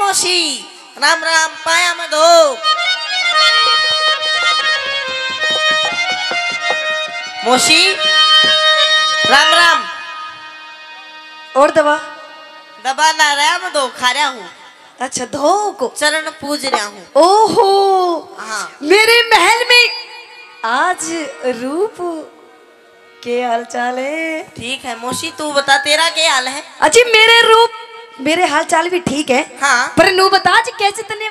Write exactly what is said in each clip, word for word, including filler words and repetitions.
मौसी, राम राम, पाया में धो। मौसी, राम राम। और दबा? दबा ना रहा, मैं धो खा रहा हूँ। अच्छा, धो को? चरण पूज रहा हूँ। ओहो, हाँ। मेरे महल में आज रूप के हाल चाल है? ठीक है मौसी, तू बता, तेरा क्या हाल है? अजी, मेरे रूप, मेरे हाल चाल भी ठीक है। हाँ। पर नू बता, आज कैसे तने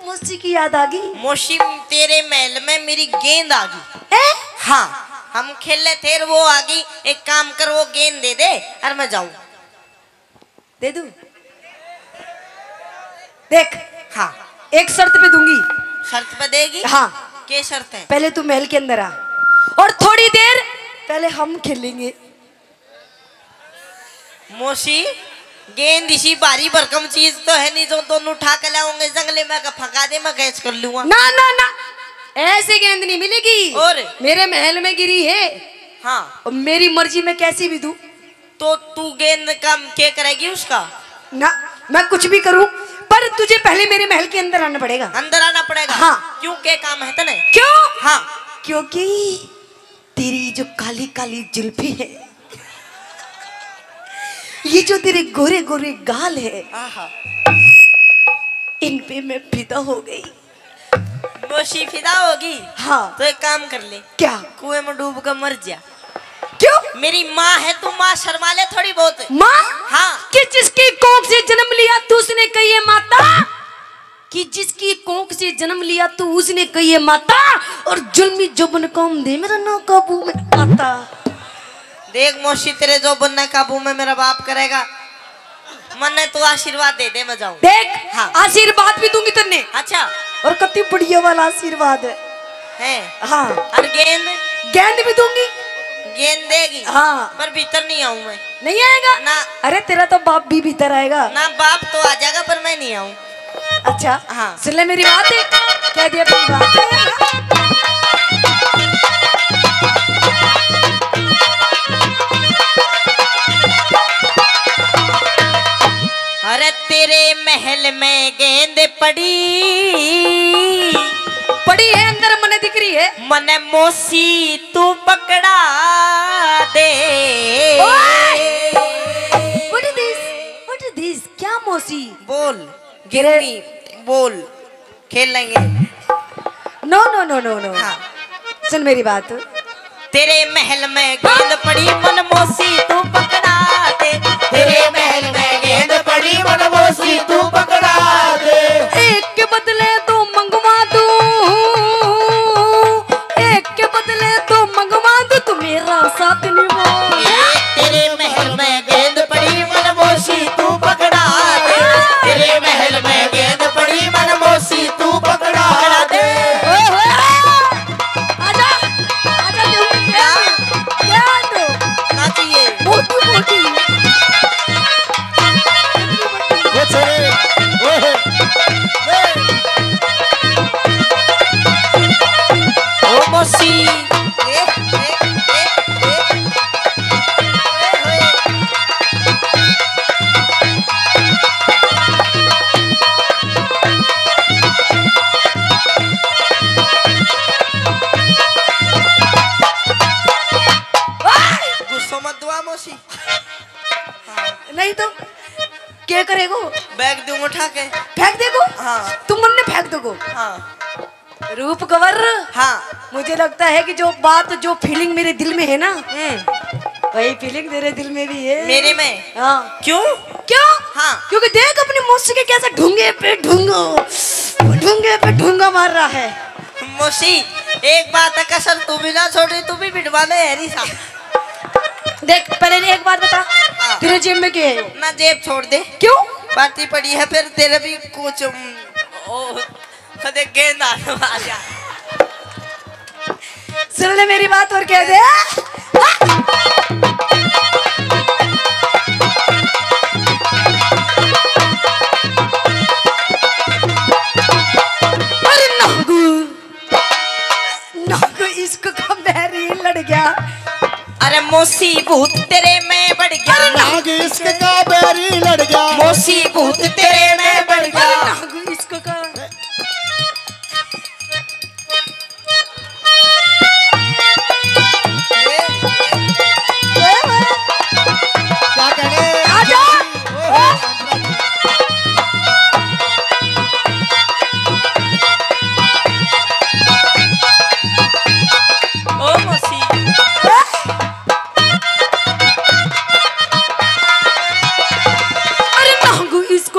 मौसी की याद आ गई? मौसी, तेरे महल में मेरी गेंद आ गई। हैं? हाँ, हम खेले थे, वो आ गई। एक काम कर, वो गेंद दे दे और मैं जाऊं। दे दूं? देख, हाँ। एक शर्त पे दूंगी। शर्त पे देगी? हाँ। क्या शर्त है? पहले तू महल के अंदर आ और थोड़ी देर पहले हम खेलेंगे। मौसी, गेंद इसी भारी भरकम चीज तो है नहीं जो दोनों उठा के लाऊंगे, जंगले में का फंका दे, मैं कैच कर लूंगा। ना, ना, ना, ऐसी गेंद नहीं मिलेगी। और? मेरे महल में गिरी है। हाँ। और मेरी मर्जी में कैसी भी दूं। तो तू गेंद का क्या करेगी उसका? ना, मैं कुछ भी करूं, पर तुझे पहले मेरे महल के अंदर आना पड़ेगा। अंदर आना पड़ेगा? हाँ। क्यों, क्या काम है तने? क्यों? हाँ। क्योंकि तेरी जो काली काली जुल्फी है, ये जो तेरे गोरे गोरे गाल है, आहा। इन पे मैं फिदा हो गई। मौसी फिदा होगी? हाँ। तो एक काम कर ले। क्या? कुएं में डूब कर मर जा। क्यों? मेरी माँ है तू, माँ शर्मा ले थोड़ी बहुत। माँ? हाँ। कि जिसकी कोख से जन्म लिया तू, उसने कही है माता, कि जिसकी कोख से जन्म लिया तू, उसने कही है माता, और जुल्मी जोबन काम दे मेरा ना काबू में आता। देख मौसी, तेरे जोबन ना काबू में मेरा बाप करेगा। मन्ने तू आशीर्वाद दे दे, मैं जाऊं। देख, हाँ। आशीर्वाद भी दूंगी तन्ने। अच्छा। और कति बढ़िया वाला आशीर्वाद है। हैं? हाँ। और गेंद? गेंद भी दूंगी। गेंद देगी? हाँ। पर भीतर नहीं आऊं मैं। नहीं आएगा? ना। अरे, तेरा तो बाप भी भीतर आएगा। ना, बाप तो आ जाएगा, पर मैं नहीं आऊं। अच्छा। हाँ। सुन ले मेरी बात, कह दिया अपनी बात। अरे तेरे महल में गेंद पड़ी, पड़ी है अंदर, मने दिख रही है। मने मौसी तू पकड़ा दे। ओए! What is this? What is this? क्या मौसी? बोल, तेरे गिरनी, बोल, खेल लेंगे। No, no, no, no, no। हाँ। सुन मेरी बात। तेरे महल में गेंद पड़ी, मन मौसी तू पकड़ा दे। तेरे महल में गेंद पड़ी, मन मौसी तू पकड़ा दे। एक के बदले दो मंगवा दूं, एक के बदले दो मंगवा दूं, तू मेरा साथ निभा। ए, तेरे महल में गेंद पड़ी, मन मौसी तू पकड़ा दे। तेरे महल में गेंद पड़ी, मन मौसी तू पकड़ा दे। ओए होए! आजा, आजा, क्यों? क्या? क्या तो? ना चाहिए। मोटी, मोटी। वो छोरे, ओए, ए। ओ मौसी। ए, ए, ए, ए। गुस्सो मत दुआ मौसी। नहीं तो क्या करेगो? बैग दूंगा उठा के। फेंक देगो? हाँ। तुम मन ने फेंक दोगो? हाँ। रूप कंवर। हाँ। मुझे लगता है कि जो बात, जो feeling मेरे दिल में है ना, हम्म। वही feeling तेरे दिल में भी है। मेरे में? हाँ। क्यों? क्यों? हाँ। क्योंकि देख अपनी मौसी के कैसे ढूंगे पे ढूंगा, ढूंगे पे ढूंगा मार रहा है। मौसी, एक बात है, कसर तू भी ना छोड़ रही, तू भी बिठवा ले हैरी सा। देख, पहले एक बात बता, हाँ। तेरे जेब में क्या है? ना, जेब छोड़ दे। क्यों? बाती पड़ी है, फिर तेरे भी कुछ, उम, ओ, कदे गेंद आ, आ जा। सुन ले मेरी बात और कह दे। अरे नागू, नागू इश्क का बैरी लड़ गया। अरे मौसी भूत तेरे में बढ़ गया। अरे नाग इश्क का बैरी लड़ गया। मौसी भूत तेरे में बढ़ गया।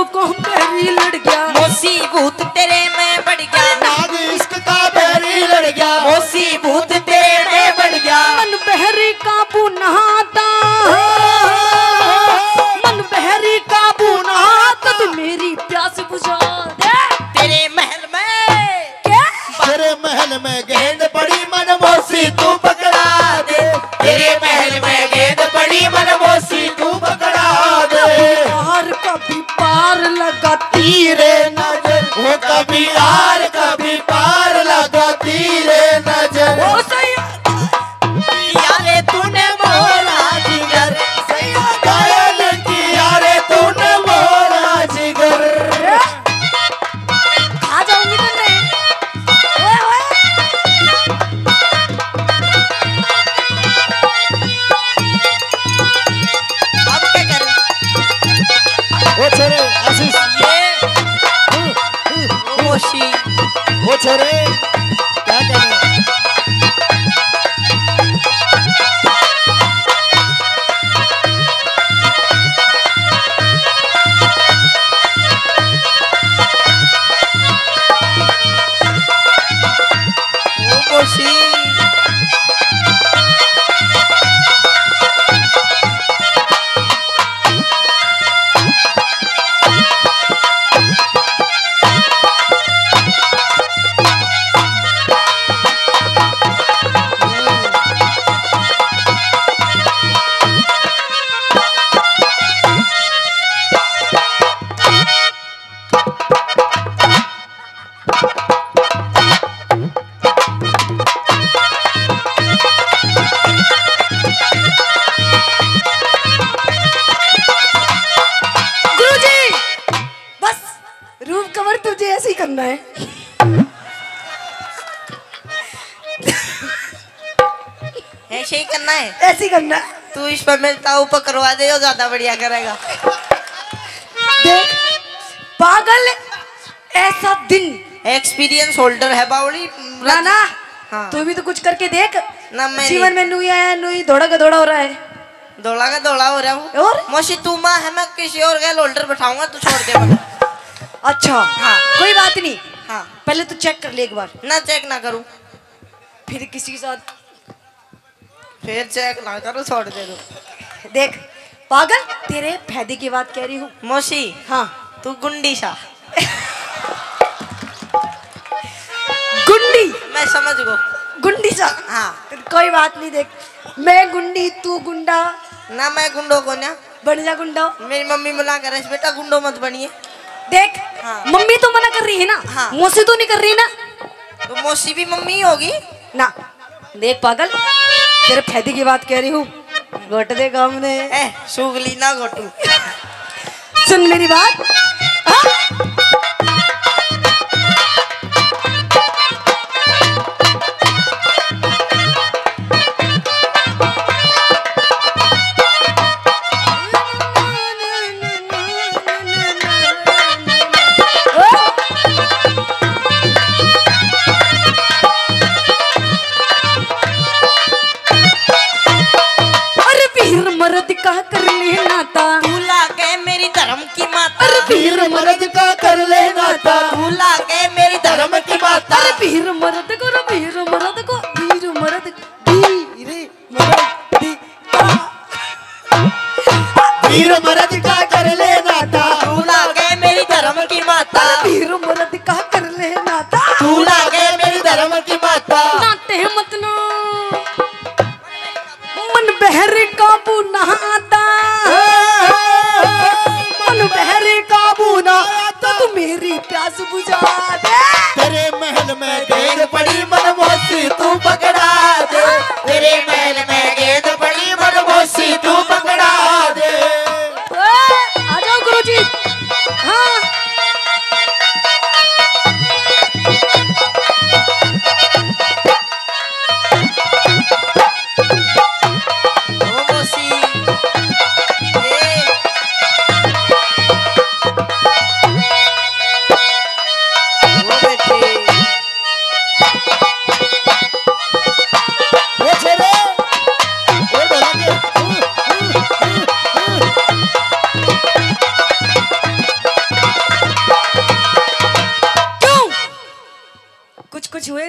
को बहरी लड़ गया। मौसी भूत तेरे में बढ़ गया। नाग इश्क का बहरी लड़ गया। मौसी भूत तेरे में बढ़ गया। मन बहरी काबू ना आता। मन बहरी काबू ना आता, तू मेरी प्यास बुझा दे। तेरे महल में क्या? तेरे महल में गेंद पड़ी, मन मौसी तू पकड़ा दे। तेरे महल में गेंद पड़ी, मन मौसी तू पकड़ा दे। पार कभी पार लगा तीरे नजर, वो कभी आर कभी पार लगा तीरे नजर। ओ सैया। यारे तूने मोरा जिगर, सैया घायल किया रे तूने मोरा जिगर। खा जाऊंगी तुमने। ओए, ओए। अब क्या करूं? ओ छोरे, आशीष। ये। ओ मौसी। ओ छोरे, क्या कर रहे हो? ओ मौसी। गुरुजी, बस, रूप कंवर, तुझे ऐसे ही करना है। ऐसे ही करना है। ऐसे ही करना है। तू इस पर मेरे ताऊ पर करवा दे, वो ज्यादा बढ़िया करेगा। देख पागल, ऐसा दिन। एक्सपीरियंस होल्डर है बावली। ना, ना। हाँ। तू भी तो कुछ करके देख। ना, मैं जीवन नहीं। में नू ही आया, नू ही धोड़ा का धोड़ा हो रहा है। धोला का धोला हो रहा हूँ। और? मौसी, तू माँ है, मैं किसी और गैल होल्डर बैठाऊंगा, तू छोड़ दे मगर। अच्छा। हाँ। कोई बात नहीं। हाँ। पहले तो चेक कर ले एक बार। ना, चेक ना करूँ। फिर किसी के साथ? फिर चेक ना करूँ, छोड़ दे दो। देख पागल, तेरे फायदे की बात कह रही हूँ। मौसी। हाँ। तू गुंडी सा। गुंडी? मैं समझ गो। गुंडी सा? हाँ। कोई बात नहीं, देख, मैं गुंडी, तू गुंडा। ना, मैं गुंडो को ना। बन जा गुंडो। मेरी मम्मी मना करे, "बेटा, गुंडो मत बनिए।" देख, हाँ। मम्मी तो मना कर रही है ना? हाँ। मौसी तो नहीं कर रही ना? तो मौसी भी मम्मी ही होगी ना। देख पागल, तेरे फायदे की बात कह रही हूँ। घोट दे काम ने। ए, सुगली ना घोटू। सुन मेरी बात। हाँ? अरे पीर मर्द का कर लेना था। तू लागे मेरी धर्म की माता। अरे पीर मर्द का कर लेना था। तू लागे मेरी धर्म की माता। अरे पीर मर्द को, रे पीर मर्द को, पीर मर्द, पीर मर्द का। वीर मर्द का कर लेना था। तू लागे मेरी धर्म की माता। वीर मर्द का कर लेना था। तू लागे मेरी धर्म की माता। नाते मत ना। मन बहर काबू ना आता। मन बहर काबू ना आता। तू मेरी प्यास बुझा दे। तेरे महल में गेंद पड़ी, मन मौसी तू पकड़ा दे। तेरे महल में गेंद पड़ी, मन मौसी तू पकड़ा दे। ओए, आ जाओ गुरुजी। हाँ। ओ मौसी, ए। ओ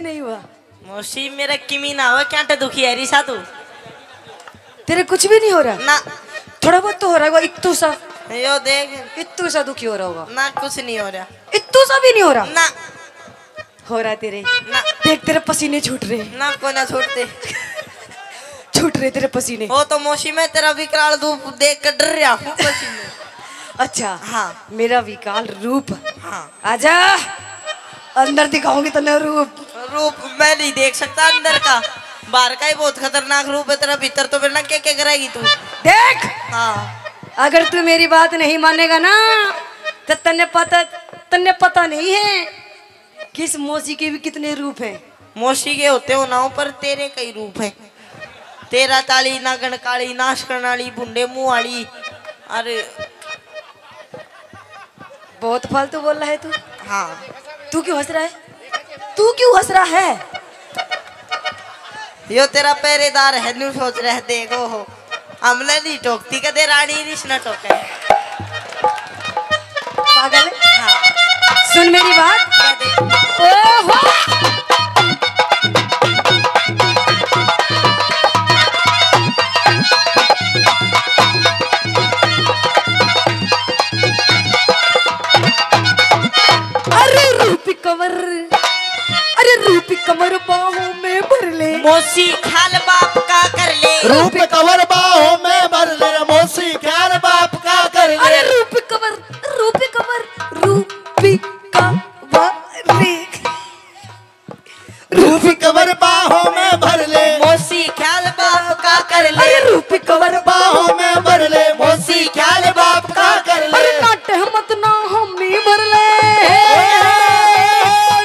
नहीं हुआ? मौसी, मेरा किमी ना हो, क्या टे दुखी है रिसा तू? तेरे कुछ भी नहीं हो रहा? ना। थोड़ा बहुत तो हो रहा होगा, इत्तू सा। यो देख। इत्तू सा दुखी हो रहा होगा। ना, कुछ नहीं हो रहा। इत्तू सा भी नहीं हो रहा? ना। हो रहा है तेरे। ना। देख, तेरे पसीने छूट रहे हैं। ना, कोई ना छूटते। छूट रहे तेरे पसीने। वो तो मौसी, मैं तेरा विकराल रूप देख के डर रहा हूँ पसीने। अच्छा। हाँ। मेरा विकराल रूप। हाँ। आजा, अंदर दिखाऊंगी तन्ने रूप। रूप मैं नहीं देख सकता अंदर का, बाहर का ही बहुत खतरनाक रूप है तेरा, भीतर तो फिर ना क्या क्या करेगी तू। देख, हाँ। अगर तू मेरी बात नहीं मानेगा ना, तो तन्ने पता, तन्ने पता नहीं है कि इस मौसी के भी कितने रूप हैं। मौसी के होते हो ना हो, पर तेरे कई रूप हैं। तेरा ताली, नागण काली, नाश करने वाली, भुंडे मुंह वाली। अरे, बहुत फालतू बोल रहा है तू। हाँ। तू क्यों हंस रहा है? तू क्यों हंस रहा है? यो तेरा पहरेदार है, न्यू सोच रहा है, देखो हो, हमने नहीं टोकती, कदे रानी रिस ना टोके। पागल। हाँ। सुन मेरी बात। क्या दे? ओहो। अरे रूप कवर, अरे रूप कवर बाहों में भर ले। मौसी, ख्याल बाप का कर ले। रूप कवर बाहों में भर ले, मौसी, ख्याल बाप का कर ले। अरे रूप कवर, रूप कवर, रूप कवर। रूप कवर बाहों में भर ले। मौसी, ख्याल बाप का कर ले। अरे रूप कवर बाहों में भर ले, मौसी, ख्याल बाप का कर ले। अरे नाटे मत ना हामी भर ले।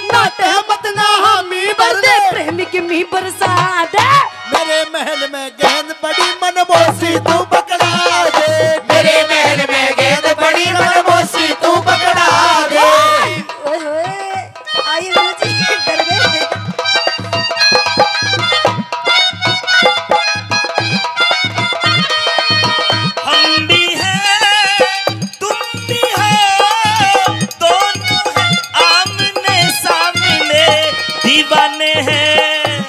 नाटे मत ना हामी भर दे। प्रेमी के मी बरसा दे। मेरे महल में गेंद पड़ी, मन मौसी तू पकड़ा दे। मेरे महल में गेंद पड़ी, मन मौसी तू पकड़ा दे। ओए होए, आई गुरु जी, डर गए। हम भी हैं, तुम भी हो, दोनों हैं आमने सामने। दीवाने हैं,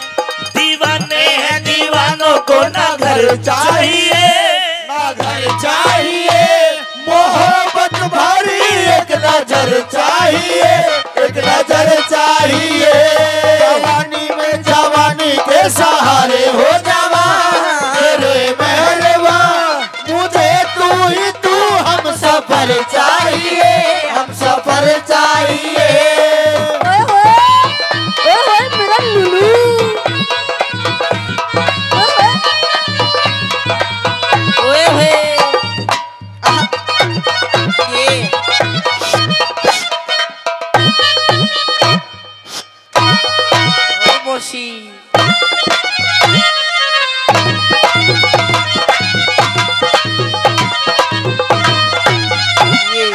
दीवाने हैं, दीवानों को ना घर चाहिए, ना घर चाहिए। मोहब्बत भरी एक नजर चाहिए, एक नजर चाहिए। जवानी में जवानी के सहारे हो जावा, मेरे महलवा, मुझे तू ही तू हम सफर चाहिए, हम सफर चाहिए। ओए होए, ओए होए, मेरा लुलू। ओए होए। ओए होए। आह, ये। ओ मौसी। ये।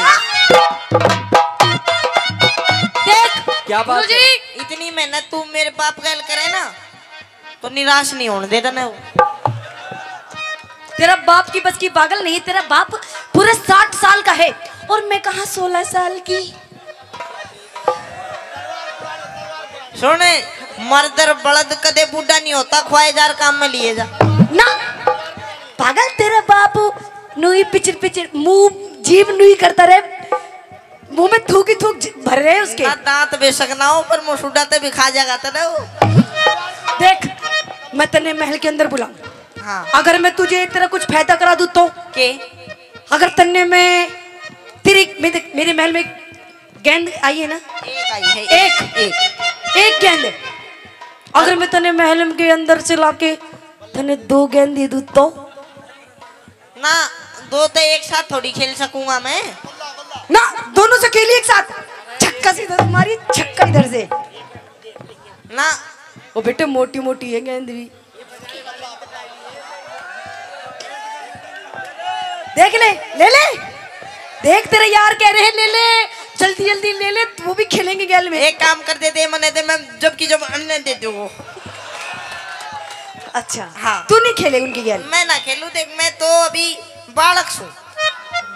देख, क्या बात है? गुरुजी। इतनी मेहनत तू मेरे बाप गैल करे ना, तो निराश नहीं होने देता ना वो। तेरा बाप की बस की पागल नहीं, तेरा बाप पूरे साठ साल का है और मैं कहाँ सोलह साल की। सुन, मर्दर बलद कदे बूढ़ा नहीं होता, ख्वाहिजार काम में लिए जा। ना, पागल, तेरा बाप नुई पिचर पिचर, मुंह, जीभ नुई करता रहे, मुंह में थूक ही थूक ज-, भर रहे उसके। ना, दांत बेशक ना हो, पर मुसुडा ते भी खा जाएगा तने वो। देख, मैं तन्ने महल के अंदर बुलाऊं। हाँ। अगर मैं तुझे तेरा कुछ फायदा करा दूं तो? के? अगर तन्ने मैं तेरी, मेरे, मेरे महल में गेंद आई है ना? एक आई है, एक, एक। एक, एक गेंद। अगर मैं तन्ने महल के अंदर से लाके तन्ने दो गेंद दे दूं तो? ना, दो तो एक साथ थोड़ी खेल सकूंगा मैं। ना, दोनों से खेली एक साथ। छक्का से इधर मारी, छक्का इधर से। ना। ओ बेटे, मोटी मोटी है गेंद भी। देख ले, ले ले। देख, तेरे यार कह रहे हैं, ले ले, जल्दी जल्दी ले ले, वो भी खेलेंगे गेल में। एक काम कर दे, दे मने दे, मैं जब की जब अन्य दे दूंगा। अच्छा, हाँ। तू नहीं खेले उनकी गेल? मैं ना खेलूं, देख, मैं तो अभी बालक सूं।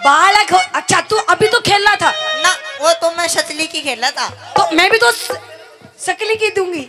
बालक हो? अच्छा, तू अभी तो खेल रहा था ना। वो तो मैं सचली की खेला था। तो मैं भी तो स-, सकली की दूंगी।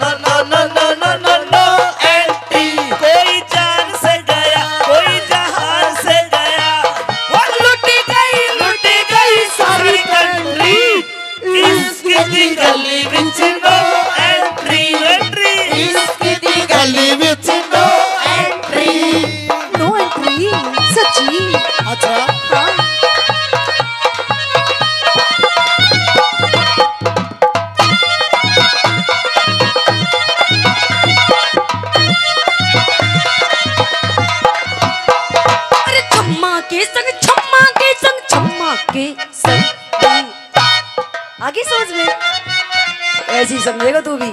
no, no, no, no, no, no, no entry। कोई जान से गया, कोई जहान से गया। वो लुट गई, लुट गई सारी country। इश्क दी गली विच no entry। Entry। इश्क दी गली विच no entry। No entry। सच्ची? अच्छा। हाँ। अरे छम्मा के संग, छम्मा के संग, छम्मा के संग। आगे समझ में? ऐसे ही समझेगा तू भी।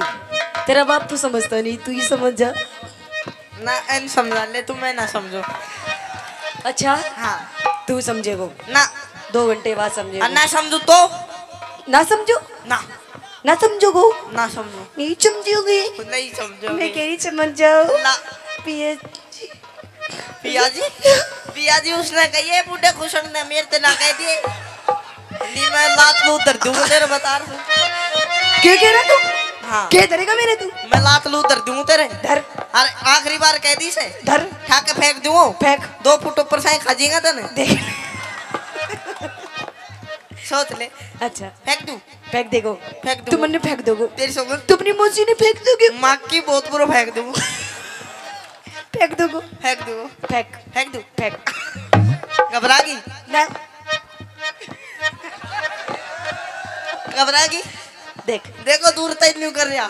तेरा बाप तो समझता नहीं, तू ही समझ जा। ना, एन समझा ले तू, मैं ना समझो। अच्छा? हाँ। तू समझेगो? ना। दो घंटे बाद समझेगो? आ, ना समझू तो? ना समझो? ना। ना समझोगो? ना समझू। नहीं समझोगे? नहीं समझोगे। मैं कह रही समझ जाओ। ना। पिया जी। पिया जी? पिया जी उसने कहिए बूढ़े खुशन ने मेरे ते ना कह दिए। नहीं, मैं लात लूत धर दूंगा तेरे, बता रहा हूँ। क्या कह रहा तू? हाँ। क्या धरेगा मेरे तू? मैं लात लूत धर दूंगा तेरे। धर। अरे, आखिरी बार कह दी से। धर। ठा के फेंक दूंगा। फेंक। दो फुट ऊपर से खा जाएगा तने। देख। सोच ले। अच्छा। फेंक दूं? फेंक देगो। फेंक दूं। तू मन्ने फेंक दोगो। तेरी सोच। तू अपनी मौसी ने फेंक दोगे। माँ की बहुत बुरा फेंक दूं। फेंक दोगो। फेंक दूं। फेंक। फेंक दूं। फेंक। घबरा गई? ना। घबरा गई? देख। देखो, दूर तक न्यू कर रहा।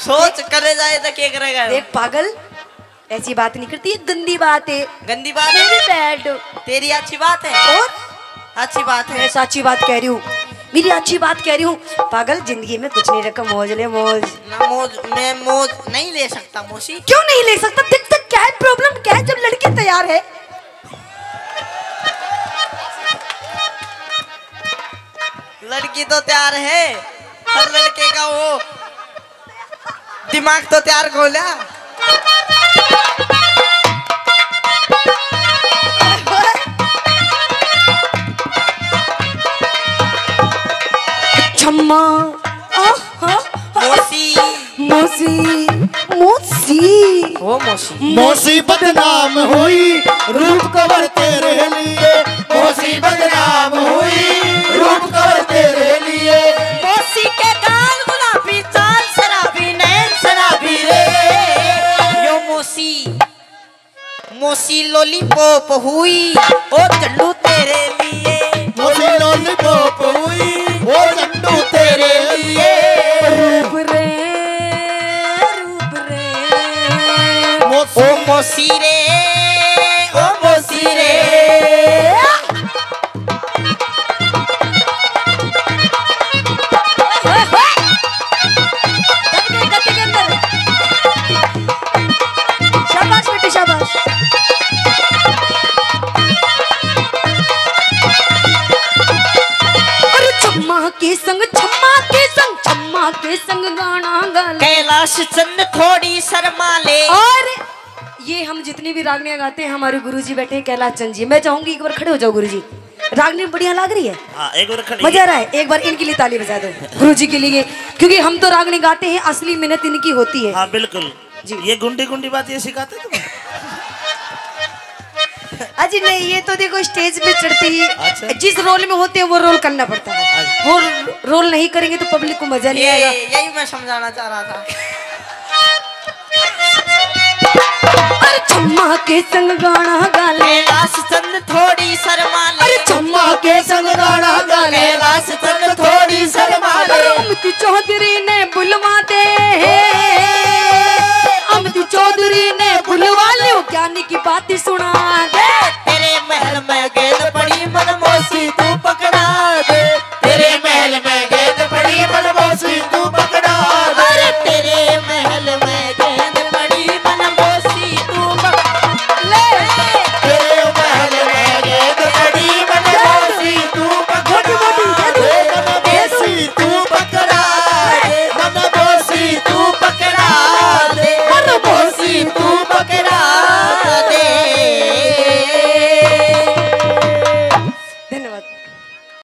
सोच, करे जाए तो क्या करेगा? देख पागल, ऐसी बात नहीं करती, ये गंदी बात है। गंदी बात है? मेरी bad। तेरी अच्छी बात है। और? अच्छी बात है। मैं साची बात कह रही हूँ, मेरी अच्छी बात कह रही हूँ। पागल, जिंदगी में कुछ नहीं रखा, मौज ले मौज। ना मौज, मैं मौज नहीं ले सकता मौसी। क्यों नहीं ले सकता? दिक्कत क्या है, problem क्या है? जब लड़की तैयार है। लड़की तो तैयार है, पर लड़के का वो दिमाग तो तैयार को लिया। छम्मा, आ, हा, हा। मौसी। मौसी, मौसी। ओ मौसी। मौसी बदनाम हुई रूप कवर तेरे लिए, मौसी बदनाम हुई रूप कवर तेरे लिए। मौसी के गाल गुलाबी, चाल शराबी, नैन शराबी रे। यो मौसी, मौसी lollipop हुई, ओ झंडू तेरे लिए। मौसी lollipop हुई, ओ झंडू तेरे लिए। रूप रे, रूप रे। मौसी। ओ मौसी रे, ओ मौसी रे। ओए, ओए, ओए। दब गए गति के अंदर। शाबाश बेटी, शाबाश। चंद थोड़ी शर्मा ले। और ये हम जितनी भी रागनियां गाते हैं, हमारे गुरुजी बैठे हैं कैलाश चंद जी। मैं चाहूंगी एक बार खड़े हो जाओ गुरुजी। रागनी बढ़िया लग रही है। हाँ, एक बार खड़े। मजा आ रहा है, एक बार इनके लिए ताली बजा दो, गुरुजी के लिए, क्योंकि हम तो रागनी गाते हैं, असली मेहनत इनकी होती है। हाँ, बिल्कुल। जी। ये गुंडी गुंडी बात ये सिखाते तुम्हें? अजी नहीं, ये तो देखो स्टेज पे चढ़ते ही अच्छा। जिस रोल में होते हैं वो रोल करना पड़ता है। अच्छा। वो रोल नहीं करेंगे तो पब्लिक को मजा नहीं ये, आएगा। यही मैं समझाना चाह रहा था। अरे छम्मा के संग गाना गा ले। कैलाश चंद थोड़ी शर्मा ले। अरे छम्मा के संग गाना गा ले। कैलाश चंद थोड़ी शर्मा ले। अरे अमती चौधरी ने बुलवा दे। अमती चौधरी ने बुलवा लो, ज्ञानी की बात सुना